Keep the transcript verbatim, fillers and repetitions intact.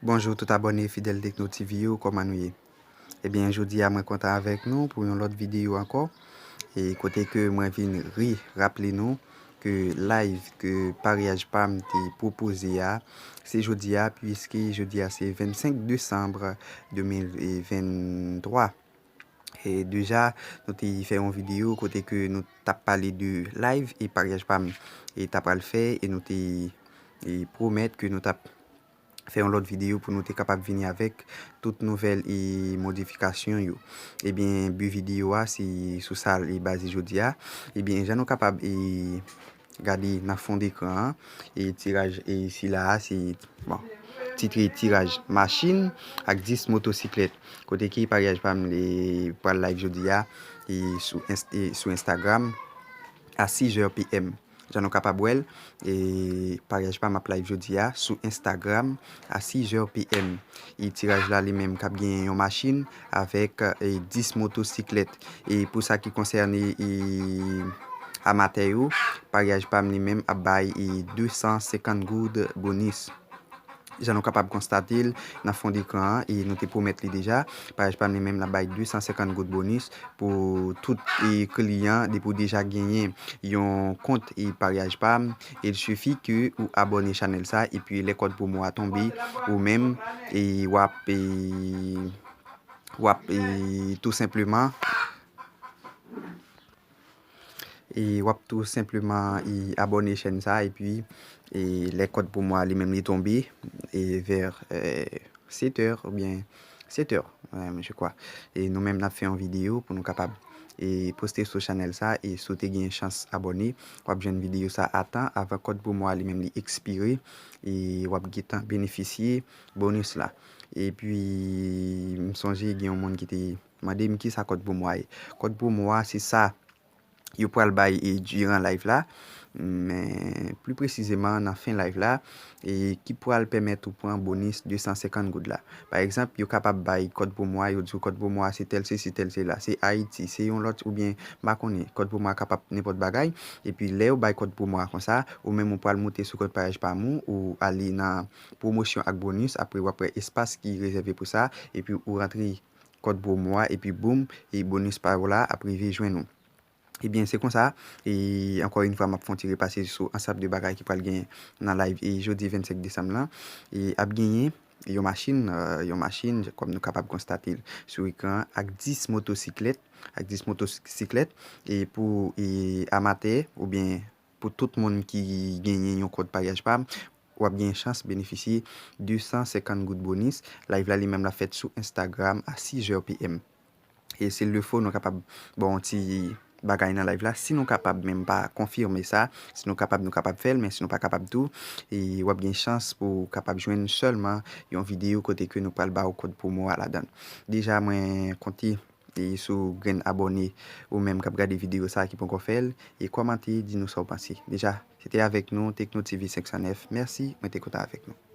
Bonjou tout abòne fidèl Tekno TV yo, kòman nou ye? Ebyen, jodi a mwen kontan avèk nou pou yon lòt videyo ankò. E kote ke mwen vin ri raple nou ke live ke Paryaj Pam te pwopoze a, se jodi a, piske jodi a se vennsenk desanm de mil venntwa. E deja, nou te fè yon videyo kote ke nou t ap pale de live e Paryaj Pam e t ap pral fè, e nou te e pwomèt ke nou t ap fè yon lòt videyo pou nou te kapab vini avèk tout nouvèl e modifikasyon yo. Ebyen, bi videyo a, se sou sa li baze jodi a. Ebyen, jan nou kapab e gade nan fon dekran an, e tiraj e sila a, se, bon, titre tiraj machin ak dis motosiklèt. Kote ki Paryaj Pam li pral live jodi a, e sou Inst-, e sou Instagram a sis è P M. Jan nou kapab wè l, e Paryaj Pam ap live jodi a sou Instagram a sis è P M. E tiraj la li menm k ap genyen yon machin avèk e dis motosiklèt. E pou sa ki konsène e amatè yo, Paryaj Pam li menm ap bay e de san senkant goud bonis. Jan nou kapab konstate l nan fon dekran an, e nou te pwomèt li deja, Paryaj Pam li menm l ap bay de san senkant goud bonis pou tout e kliyan depi w deja genyen yon kont e Paryaj Pam. Il suffit ke ou abòne chanèl sa, epi lè kòd pwomo a tonbe, ou menm e w ap e w ap e tou senpleman e w ap tou senpleman e abòne chèn sa, epi e lè kòd pwomo a li menm li tonbe e vè e sèt è oubyen sèt è, e, je crois. E nou menm n ap fè yon videyo pou nou kapab e poste sou chanèl sa, e si w te gen chans abòne, w ap jwenn videyo sa a tan avan kòd pwomo a li menm li ekspire, e w ap gentan benefisye bonis la. Epi, m sonje gen yon moun ki te mande m kisa kòd pwomo a ye. Kòd pwomo a, se sa yo pral bay e diran live la, men pli presizeman nan fen live la, e ki pral pèmèt ou pran bonis de san senkant goud la. Pa egzanp, yo kapab bay kòd pwomo a, yo di w kòd pwomo a se tèl sesi, tèl sela, se Ayiti, se yon lòt oubyen m pa konnen, kòd pwomo a kapab nenpòt bagay. Epi lè yo bay kòd pwomo a konsa, ou menm ou pral moute sou kont Paryaj Pam ou, ou ale nan pwomosyon ak bonis, apre w ap wè espas ki rezève pou sa, epi ou rantre kòd pwomo a, epi boum, e bonis pa w la ap rive jwenn ou. Ebyen, se konsa, e ankò yon fwa, m ap fè yon ti repase sou ansanm de bagay ki pral genyen nan live e jodi vennsenk desanm lan. E ap genyen yon machin, e, yon machin, kòm nou kapab konstate l sou ekran an, ak dis motosiklèt, ak dis motosiklèt, e pou e amatè oubyen pou tout moun ki genyen yon kont Paryaj Pam, w ap gen chans benefisye de san senkant goud bonis. Live la li menm l ap fèt sou Instagram a sis è P M. E s'il le faut, nou kapab ba w yon ti bagay nan live la. Si nou kapab menm pa konfime sa, si nou kapab, nou kapab fè l, men si nou pa kapab tou, e w ap gen chans pou w kapab jwenn sèlman yon videyo kote ke nou pral ba w kòd pwomo a ladan l. Deja, mwen konte e sou grenn abòne ou menm k ap gade videyo sa a ki poko fè l, e kòmante, di nou sa w panse. Deja, se te avèk nou, Tekno T V senk san nèf. Mèsi, mwen te kontan avèk nou.